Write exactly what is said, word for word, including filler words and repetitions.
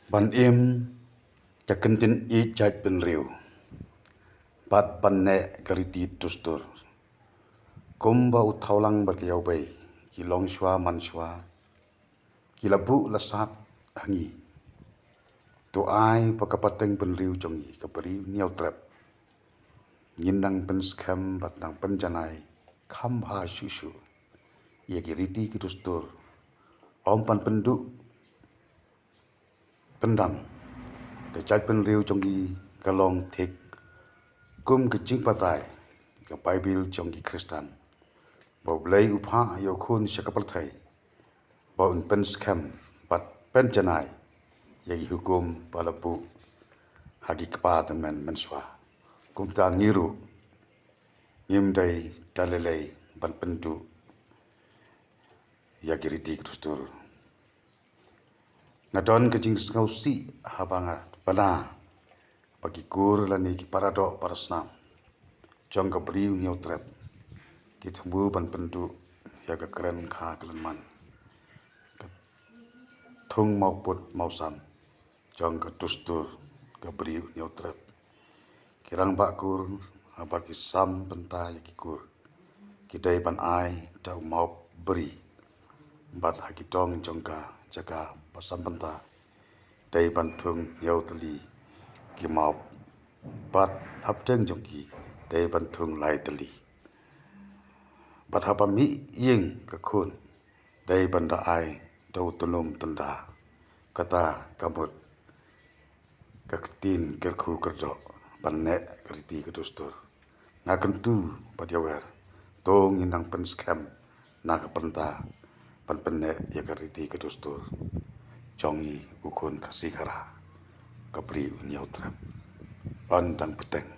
Ban im ka kyntien ïeit jaitbynriew bad ban neh ka riti dustur. Kumba u Thawlang bad ka Ïawbei ki long shuwa man shuwa, ki la buh la sat ha ngi. To ai ba ka pateng bynriew jong ngi, ka Bri u Hynñiewtrep, ngin nang pynskhem bad nang pynjanai kham bha shuh shuh ïa ki riti ki dustur. Ym ban pynduh pyndam. Ka jaitbynriew jong ngi ka long thik kum ka jingbatai ka Baibl jong ki Khristan, ba U Blei u phah ïa u Khun sha ka pyrthei ba un pynskhem bad pynjanai ïa ki hukum ba la buh ha ki kpa tymmen mynshuwa. Kumta ngi ruh ngim dei da lei lei ban pynduh ïa ki riti ki dustur. Nga don ka jingsngewsih haba nga bna ba ki kur lane ki paradoh parasnam jong ka Bri u Hynñiewtrep ki thmu ban pynduh ïa ka kren kha kren man, ka thung mawpud mawsam jong ka dustur ka Bri u Hynñiewtrep. Ki rangbah kur, haba ki sam bynta ïa ki kur, ki dei ban ai da u mawp bri. Bad ha ki dong jong ka jaka ba sam bynta, dei ban thung hynñiew tylli ki mawp. Bad hapdeng jong ki, dei ban thung lai tylli. Bad haba mih ïing ka khun, dei ban da ai da u tnum tynda. Kata ka mut ka ktien kyrkhu kyrdoh ban neh ka riti ka dustur. Nga kyntu bad ïawer, to ngin nang pynskhem na ka bynta ban pynneh ïa ka riti ka dustur jong ngi, u khun Khasi Khara, ka Bri u Hynñiewtrep. Yn dang bteng.